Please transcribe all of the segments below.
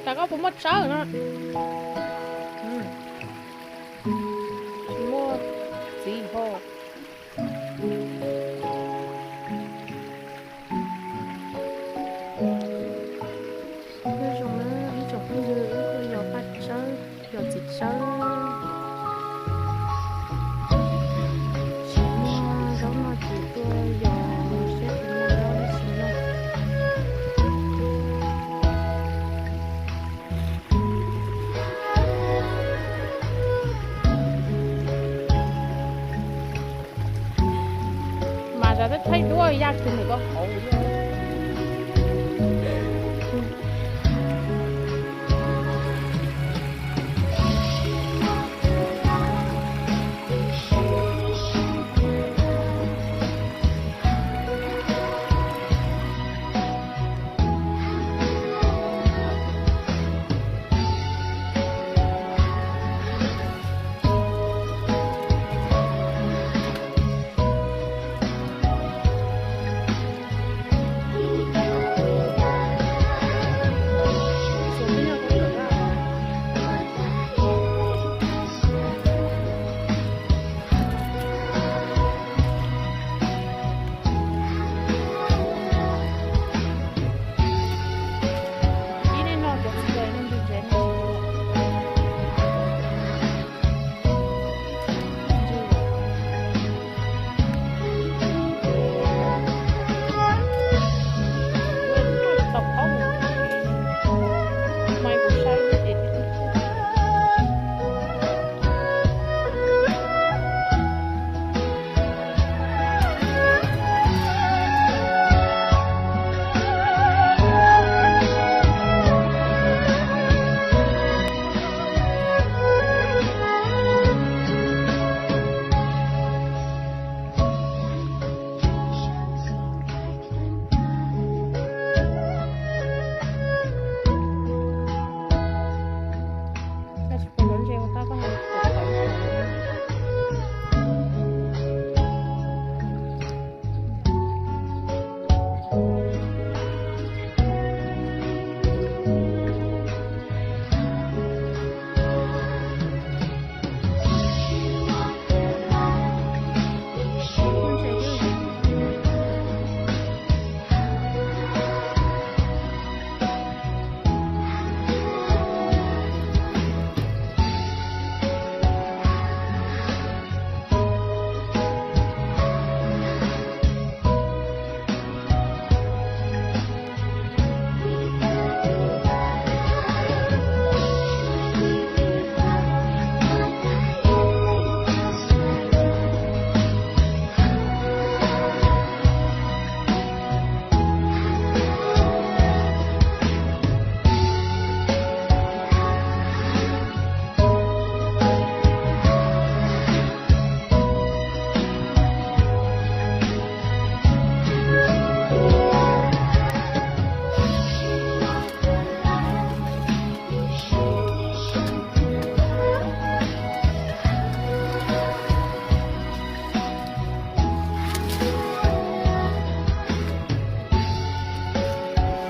Cas koj puas muaj tsawb no? Tsis muaj txiv ho. Nyob zoo na ib tsoom phooj ywg, wb kuj yog Paj Tsawb, yog txiv Tsawb. Tsis muaj zaub noj ces tuaj yos siab tus noj zaub ib sim no. Mas zov teb thaij duab yaj kws nws koj hauv.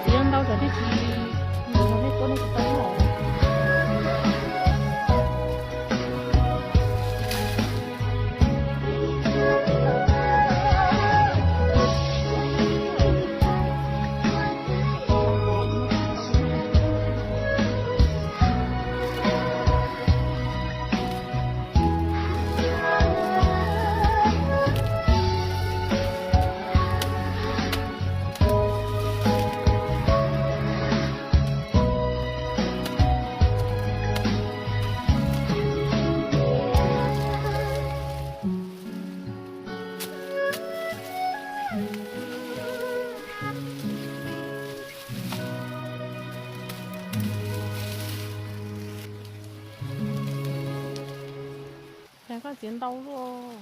Txiv ntau tsam nej tsis, nej tuaj nej tsis tau los. Koj txiav ntau luaj.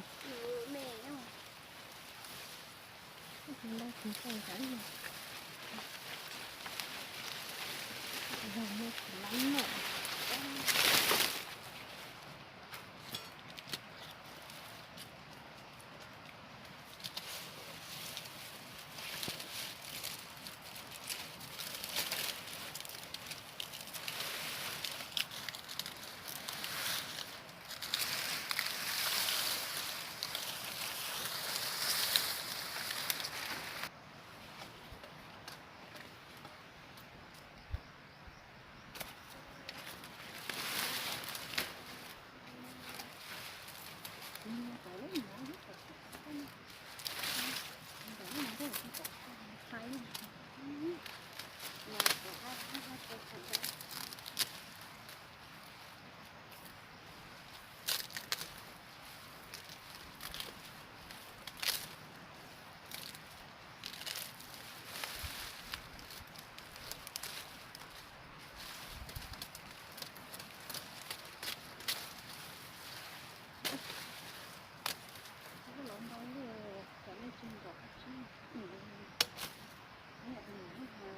Los ntau li, kom nej tsis nkaum tsib num, num hais twb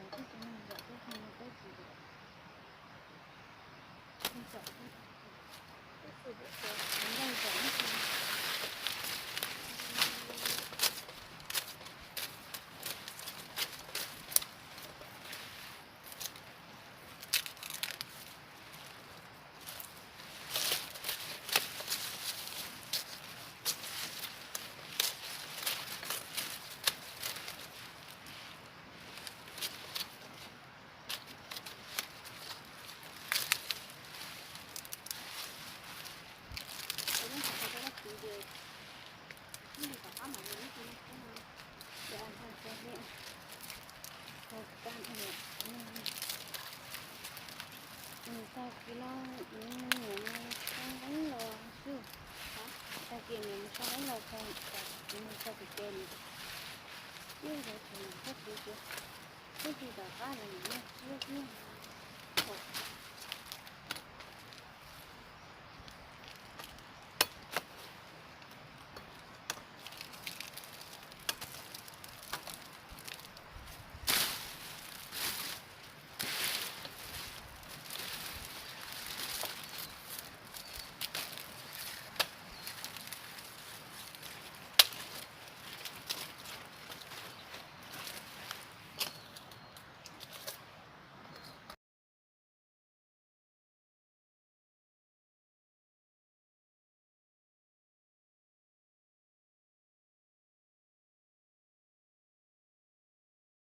tsis neeg nkaum, twb neeg peb tsis nkaum. Nws tag kis no nws mus so nqeeb los xwb. Tag kis nws mus so nqeeb los txog, nws txog tim ces nws twb yuav tsum nws txhob txwv tias, twb tsis tom qab los nws noj siab xwb.